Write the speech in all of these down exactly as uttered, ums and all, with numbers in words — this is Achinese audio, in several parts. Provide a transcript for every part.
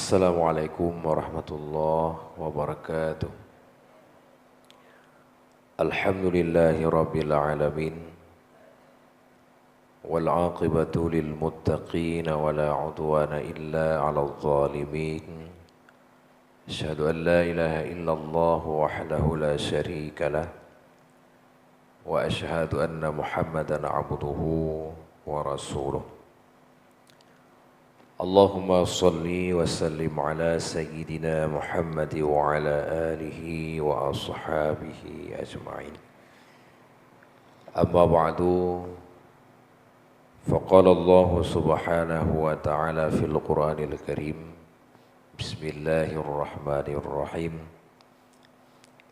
Assalamualaikum warahmatullahi wabarakatuh. Alhamdulillahirabbil alamin. Wal aqibatu lil muttaqin wa la udwana illa 'alal zalimin. Asyhadu an la ilaha illallah wahdahu la syarika lah. Wa asyhadu anna Muhammadan abduhu wa rasuluh. Allahumma shalli wa sallim ala sayyidina Muhammad wa ala alihi wa ashabihi ajma'in. Amma ba'du, faqala Allahu subhanahu wa ta'ala fil Qur'anil Karim, bismillahirrahmanirrahim.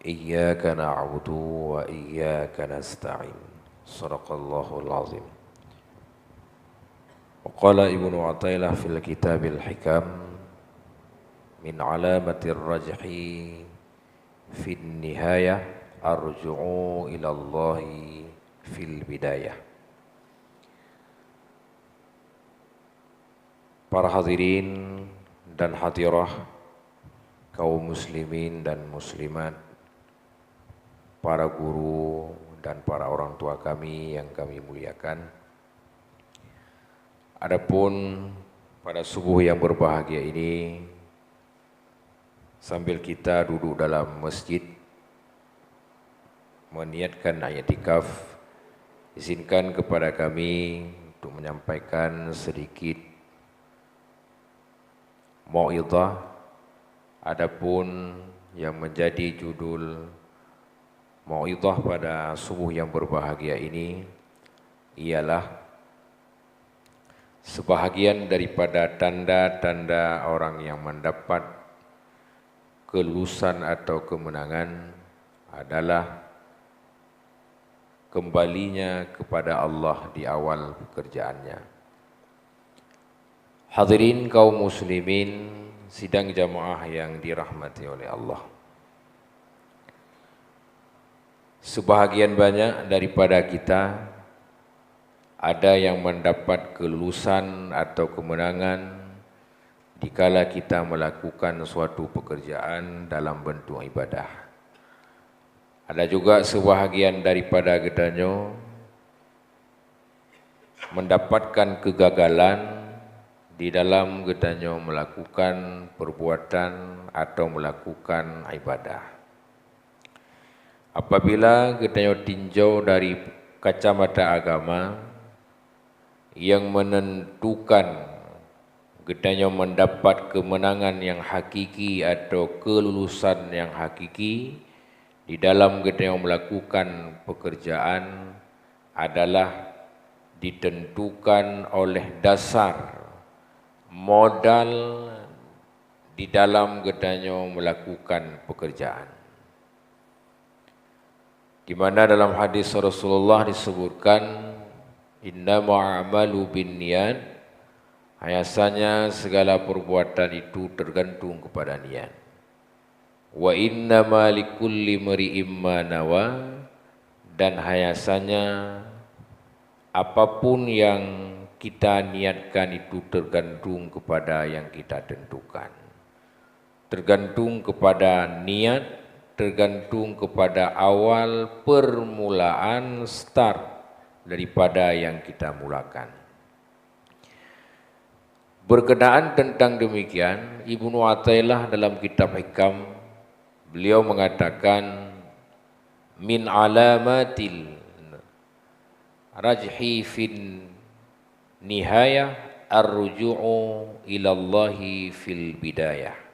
Iyyaka na'budu wa iyyaka nasta'in. Shadaqallahul azim. Wa qala Ibnu Athaillah fil Kitabil Hikam, min alamatir rajhi fin nihayah arju'u ilallahi fil bidayah. Para hadirin dan hadirah, kaum muslimin dan muslimat, para guru dan para orang tua kami yang kami muliakan. Adapun pada subuh yang berbahagia ini, sambil kita duduk dalam masjid meniatkan iktikaf, izinkan kepada kami untuk menyampaikan sedikit mau'izah. Adapun yang menjadi judul mau'izah pada subuh yang berbahagia ini ialah sebahagian daripada tanda-tanda orang yang mendapat kelulusan atau kemenangan adalah kembalinya kepada Allah di awal pekerjaannya. Hadirin kaum muslimin, sidang jamaah yang dirahmati oleh Allah. Sebahagian banyak daripada kita ada yang mendapat kelulusan atau kemenangan dikala kita melakukan suatu pekerjaan dalam bentuk ibadah. Ada juga sebahagian daripada geutanyoe mendapatkan kegagalan di dalam geutanyoe melakukan perbuatan atau melakukan ibadah. Apabila geutanyoe tinjau dari kacamata agama, yang menentukan geutanyoe mendapat kemenangan yang hakiki atau kelulusan yang hakiki di dalam geutanyoe melakukan pekerjaan adalah ditentukan oleh dasar modal di dalam geutanyoe melakukan pekerjaan. Di mana dalam hadis Rasulullah disebutkan, "Innama a'malu binniyat," bahwasanya segala perbuatan itu tergantung kepada niat. "Wa innama likulli imri'im ma nawa," dan bahwasanya apapun yang kita niatkan itu tergantung kepada yang kita tentukan. Tergantung kepada niat, tergantung kepada awal permulaan, start daripada yang kita mulakan. Berkenaan tentang demikian, Ibnu Athaillah dalam kitab Hikam, beliau mengatakan, "Min alamatil rajhi fin nihayah ar-ruju'u ilallahi fil bidayah."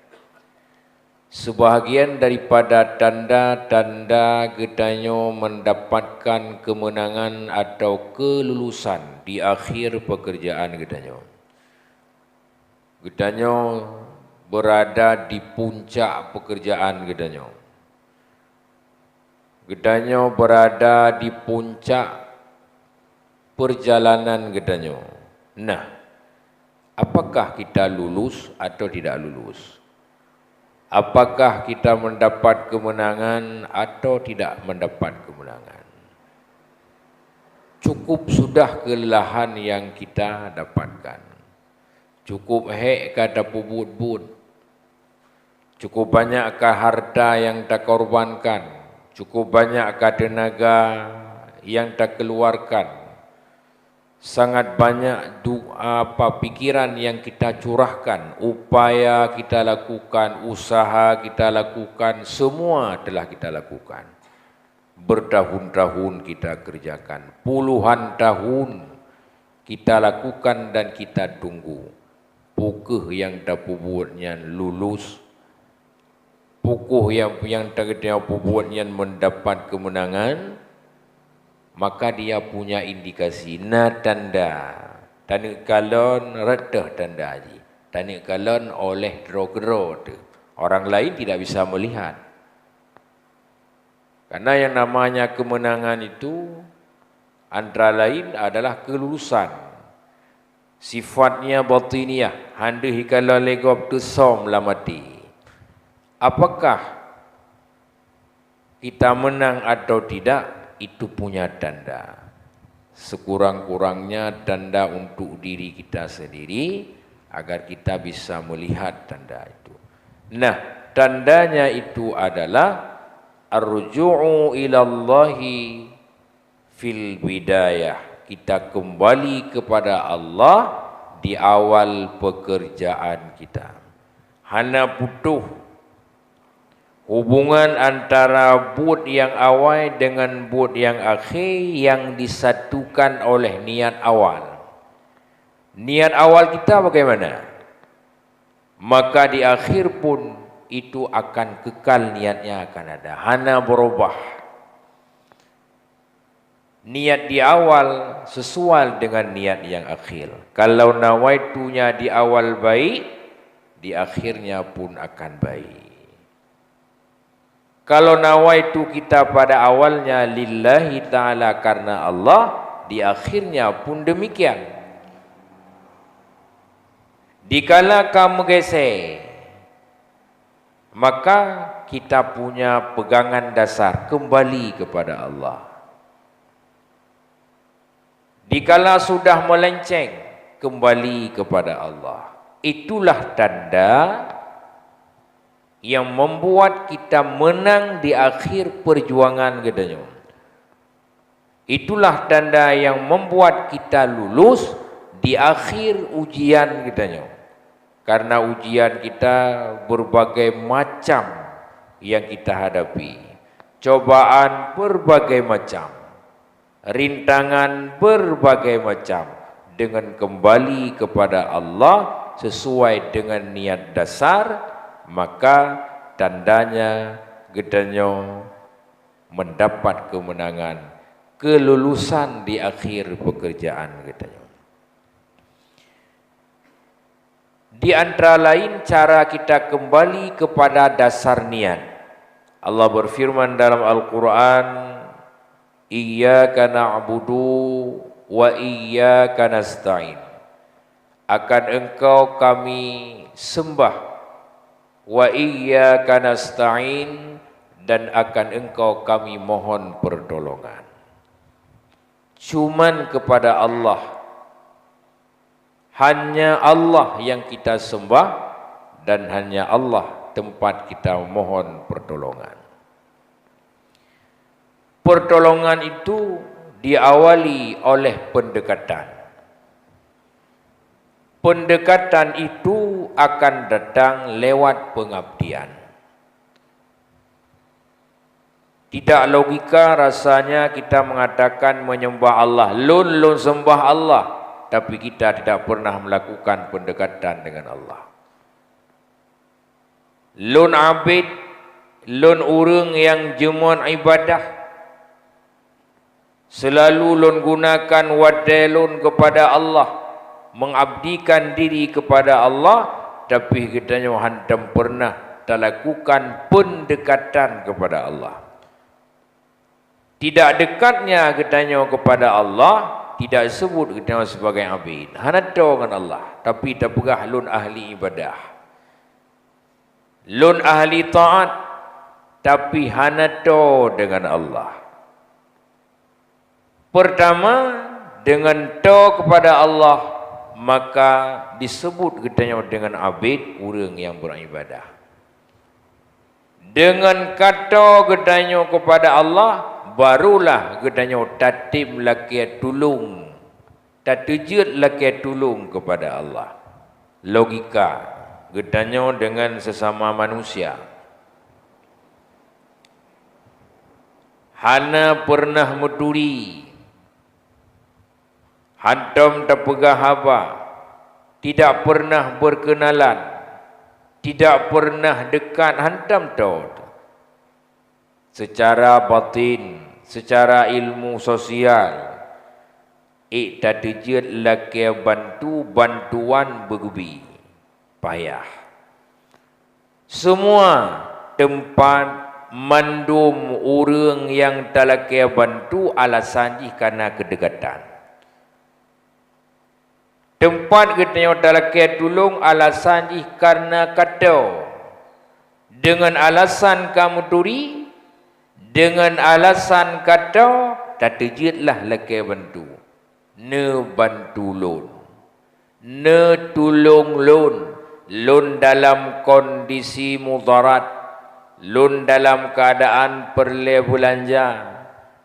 Sebahagian daripada tanda-tanda geutanyoe mendapatkan kemenangan atau kelulusan di akhir pekerjaan geutanyoe. Geutanyoe berada di puncak pekerjaan geutanyoe. Geutanyoe berada di puncak perjalanan geutanyoe. Nah, apakah kita lulus atau tidak lulus? Apakah kita mendapat kemenangan atau tidak mendapat kemenangan? Cukup sudah kelelahan yang kita dapatkan. Cukup hék ka tapeubuet-buet, Cukup banyakkah harta yang takorbankan, cukup banyakkah tenaga yang takeuluwarkan, sangat banyak doa, apa, pikiran yang kita curahkan, upaya kita lakukan, usaha kita lakukan, semua telah kita lakukan. Bertahun-tahun kita kerjakan, puluhan tahun kita lakukan dan kita tunggu. Peu kheueh nyang tapeubuet nyan lulus? Peu kheueh nyang, nyang ta-, tapeubuet nyan mendapat kemenangan? Maka dia punya indikasi, na tanda. Taneuk kalon rot teuh tanda jih. Taneuk kalon óh lheueh droe keudroe teuh. Orang lain tidak bisa melihat. Karena yang namanya kemenangan itu antara lain adalah kelulusan. Sifatnya batiniyah, hana deuh ikalon lé gob, teusöm lam até. Apakah kita menang atau tidak, itu punya tanda. Sekurang-kurangnya tanda untuk diri kita sendiri, agar kita bisa melihat tanda itu. Nah, tandanya itu adalah ar-ruju'u ilallahi fil bidayah. Kita kembali kepada Allah di awal pekerjaan kita. Hana putôh hubungan antara buet nyang awai dengan buet nyang akhé yang disatukan oleh niat awal. Niat awal kita bagaimana? Maka di akhir pun itu akan kekal, niatnya akan ada, hana berubah. Niat di awal sesuai dengan niat nyang akhir. Kalau nawaitunya di awal baik, di akhirnya pun akan baik. Kalau nawaitu kita pada awalnya lillahi ta'ala, karena Allah, di akhirnya pun demikian. Dikala ka meugeusé, maka kita punya pegangan dasar kembali kepada Allah. Dikala sudah melenceng, kembali kepada Allah. Itulah tanda yang membuat kita menang di akhir perjuangan geutanyoe. Itulah tanda yang membuat kita lulus di akhir ujian geutanyoe. Karena ujian kita berbagai macam yang kita hadapi. Cobaan berbagai macam. Rintangan berbagai macam. Dengan kembali kepada Allah sesuai dengan niat dasar, maka tandanya geutanyoe mendapat kemenangan, kelulusan di akhir pekerjaan geutanyoe. Di antara lain cara kita kembali kepada dasar niat. Allah berfirman dalam Al-Quran, "Iyyaka na'budu wa iyyaka nasta'in." Akan Engkau kami sembah, wa iyyaka nasta'in, dan akan Engkau kami mohon pertolongan. Cuman kepada Allah, hanya Allah yang kita sembah, dan hanya Allah tempat kita mohon pertolongan. Pertolongan itu diawali oleh pendekatan. Pendekatan itu akan datang lewat pengabdian. Tidak logika rasanya kita mengatakan menyembah Allah, "Lôn, lôn sembah Allah," tapi kita tidak pernah melakukan pendekatan dengan Allah. "Lôn abét, lôn ureuëng nyang jeuet ibadah. Seulalu lôn gunakan watée lôn keupada Allah, mengabdikan diri kepada Allah," tapi geutanyoe hántom pernah talakukan pendekatan kepada Allah. Tidak dekatnya geutanyoe kepada Allah, tidak disebut geutanyoe sebagai abid. Hana toe ngon Allah, tapi tapeugah, "Lôn ahli ibadah. Lôn ahli taat," tapi hana toe deungon Allah. Pertama, deungon toe kepada Allah, maka disebut geutanyoe deungon abid, ureuëng nyang beuribadah. Deungon kato geutanyoe keupada Allah, barulah geutanyoe tatem lakée tulông, tateujeuet lakée tulông keupada Allah. Logika geutanyoe deungon sesama manusia. Hana peureunah meuturi, hantom tapeugah haba, tidak peureunah beurkeunalan, tidak peureunah deukat, hantom tot. Seucara batin, seucara ilmu sosial, ék tateujeuet lakée bantu, bantuan beugeubi, payah. Seumua teumpat, mandum ureuëng nyang talakée bantu alasan jih kareuna keudeukatan. Teumpat geutanyoe talakée tulông alasan jih kareuna kato. Deungon alasan ka meuturi, deungon alasan kato, tateujeuetlah lakée bantu. Neubantu lôn. Neutulông lôn. Lôn dalam kondisi mudarat. Lôn dalam keuadaan peureulée beulanja.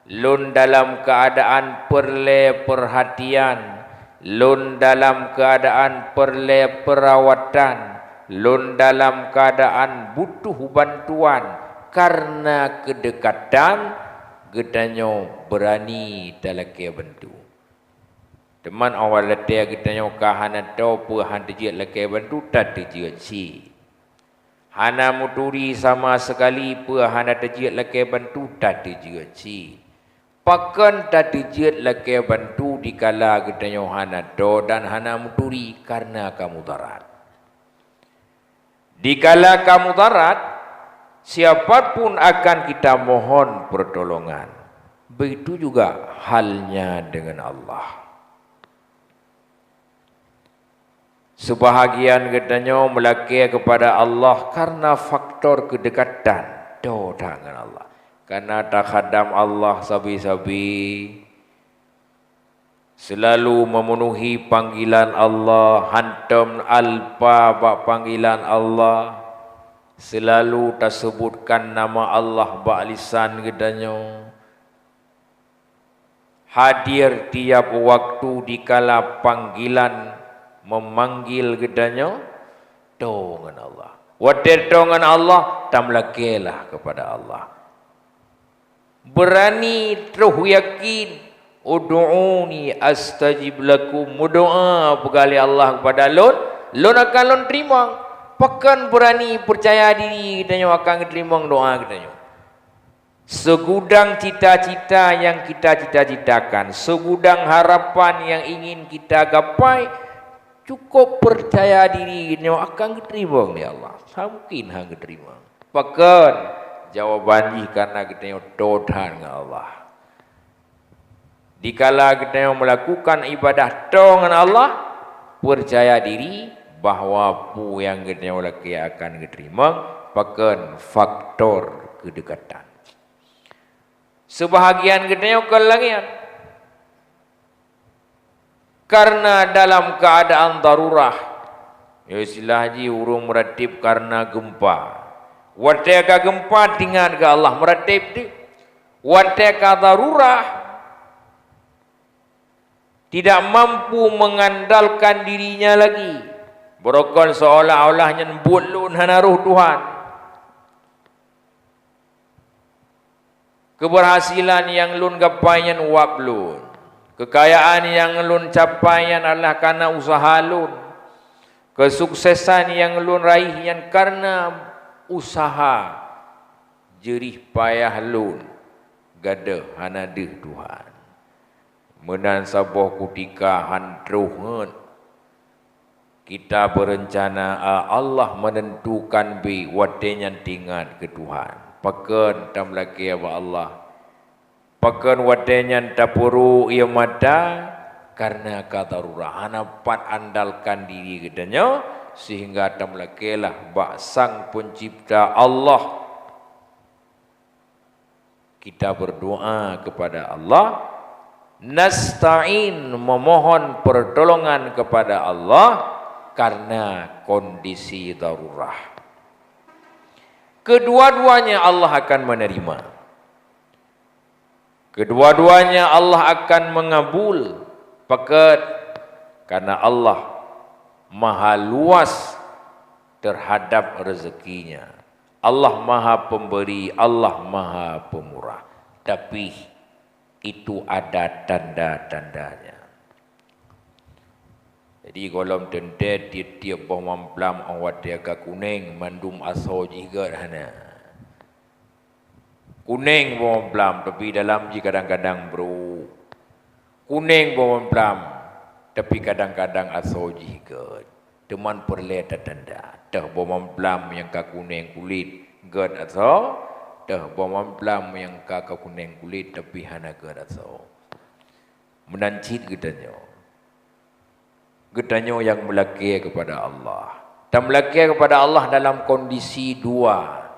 Lôn dalam keuadaan peureulée peurhatian. Lôn dalam keuadaan peureulée peurawatan. Lôn dalam keuadaan butuh bantuan. Kareuna keudeukatan, geutanyoe beurani talakée bantu. Teuma awai watée geutanyoe ka hana toe peue han teujeuet lakée bantu, tateujeuet cit. Hana meuturi sama seukali peue hana teujeuet lakée bantu, tateujeuet cit. Pakon tateujeuet lakée bantu dikala geutanyoe hana toe dan hana meuturi kareuna ka mudarat? Dikala ka mudarat, siapa pun akan kita mohon pertolongan. Begitu juga halnya dengan Allah. Seubahagian geutanyoe meulakée keupada Allah kareuna faktor keudeukatan, toe that ngon Allah. Kareuna takhadam Allah sabe-sabe, seulalu memenuhi panggilan Allah, hantom alpa bak panggilan Allah, seulalu taseubutkan nama Allah bak lisan geutanyoe, hadir tiap waktu dikala panggilan memanggil geutanyoe, toe ngon Allah. Watée toe ngon Allah, tameulakée lah keupada Allah. Beurani troh yakin, "Ud'uni astajib lakum." Meudoá peugah lé Allah keupada lôn, lôn akan lôn teurimong. Pakon beurani peucaya diri geutanyoe akan geuteurimong doá geutanyoe? Segudang cita-cita nyang kita cita-citakan, segudang harapan nyang ingin kita gapai, cukup peucaya diri geutanyoe akan geuteurimong lé Allah. Hana mungken hana geuteurimong. Pakon? Jawaban jih kareuna geutanyoe toe that ngon Allah. Dikala geutanyoe meulakukan ibadah toe ngon Allah, peucaya diri bahwa peue nyang geutanyoe lakée akan geuteurimong, pakon faktor keudeukatan. Seubahagian geutanyoe kon lagée nyan. Kareuna dalam keuadaan darurah, ya istilah jih ureuëng meuratéb kareuna geumpa. Watée ka geumpa, teuingat keu Allah, meuratéb teuh. Watée ka darurah, tidak mampu mengandalkan dirinya lagi. Beurokon seolah-olah nyan buet lôn hana roh Tuhan. Keubeurhasilan nyang lôn gapai nyan wab lôn. Keukayaan nyang lôn capai nyan adalah kareuna useuha lôn. Keusuksesan nyang lôn raih nyan kareuna useuha jeurih payah lôn. Gadôh hana deuh Tuhan. Meunan saboh kutika han troh ngon. Kita beureuncana, a, Allah meunentukan bée watée nyan teuingat keu Tuhan. Pakon tameulakée bak Allah? Pakon watée nyan tapeuruk ié mata? Kareuna ka darurah, hana pat andalkan diri geutanyoe, seuhingga tameulakée lah bak Sang Peuncipta Allah. Kita berdoa kepada Allah, nasta'in, memohon pertolongan kepada Allah karena kondisi darurah. Kedua-duanya Allah akan menerima. Kedua-duanya Allah akan mengabul. Pakon? Karena Allah maha luas terhadap rezekinya. Allah maha pemberi, Allah maha pemurah. Tapi itu ada tanda-tandanya. Jadi gohlom teuntée tieb-tieb boh mamplam óh watée ka kuneng mandum asoe jih gét hana. Kuneng boh mamplam tapi dalam jih kadang-kadang brôk. Kuneng boh mamplam tapi kadang-kadang asoe jih gét. Teuma peureulée tatanda, teuh boh mamplam nyang ka kuneng kulét gét asoe, teuh boh mamplam nyang ka, ka kuneng kulét tapi hana gét asoe. Meunan cit geutanyoe. Geutanyoe nyang meulakée keupada Allah. Tameulakée keupada Allah dalam kondisi dua.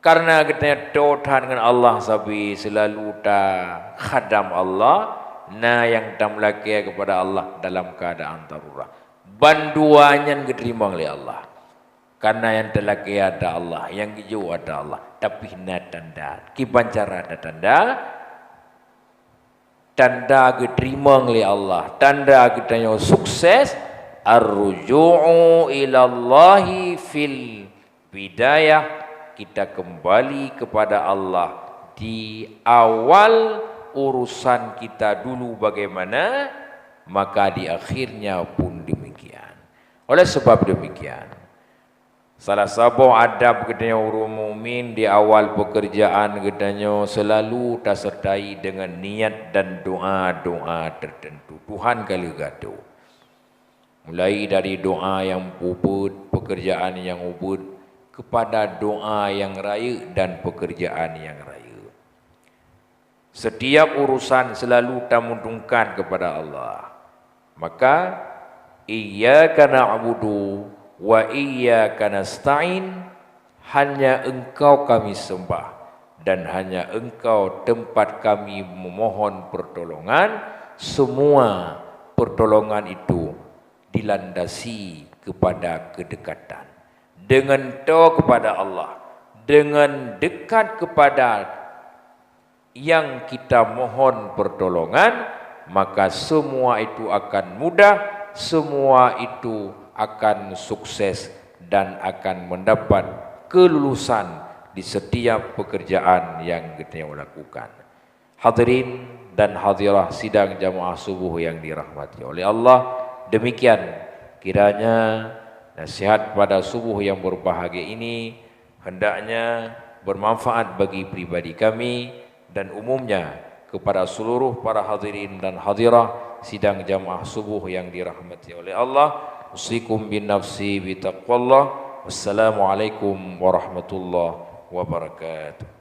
Karena geutanyoe toe that ngon Allah sabe seulalu takhadam Allah, na nyang tameulakée keupada Allah dalam keuadaan darurat. Bandua nyan geuteurimong lé Allah. Karena nyang talakée ata Allah, nyang geujok ata Allah, tapi na tanda. Kiban cara na tanda? Tanda geuteurimong lé Allah, tanda geutanyoe sukses, ar-ruju'u ilallahi fil bidayah, kita kembali kepada Allah di awal urusan kita dulu bagaimana, maka di akhirnya pun demikian. Oleh sebab demikian, salah saboh adab geutanyoe ureuëng mukmin di awal peukeurjaan geutanyoe seulalu taseurtai deungon niat dan doa-doa teuteuntu. Tuhan ka lheueh geuatoe. Mulai dari doa nyang ubit, peukeurjaan nyang ubit, keupada doa nyang rayeuk dan peukeurjaan nyang rayeuk. Setiap urusan seulalu tamutungkat keupada Allah. Maka, "Iyyaka na'budu wa iyyaka nasta'in," hanya Engkau kami sembah, dan hanya Engkau tempat kami memohon pertolongan, semua pertolongan itu dilandasi kepada kedekatan. Deungon toe keupada Allah, deungon dekat keupada nyang kita mohon pertolongan, maka semua itu akan mudah, semua itu akan sukses, dan akan mendapat kelulusan di setiap pekerjaan yang geutanyoe lakukan. Hadirin dan hadirah sidang jamaah subuh yang dirahmati oleh Allah, demikian kiranya nasihat pada subuh yang berbahagia ini hendaknya bermanfaat bagi pribadi kami dan umumnya kepada seluruh para hadirin dan hadirah sidang jamaah subuh yang dirahmati oleh Allah. Usikum bin nafsi bi taqwallah. Wassalamualaikum warahmatullahi wabarakatuh.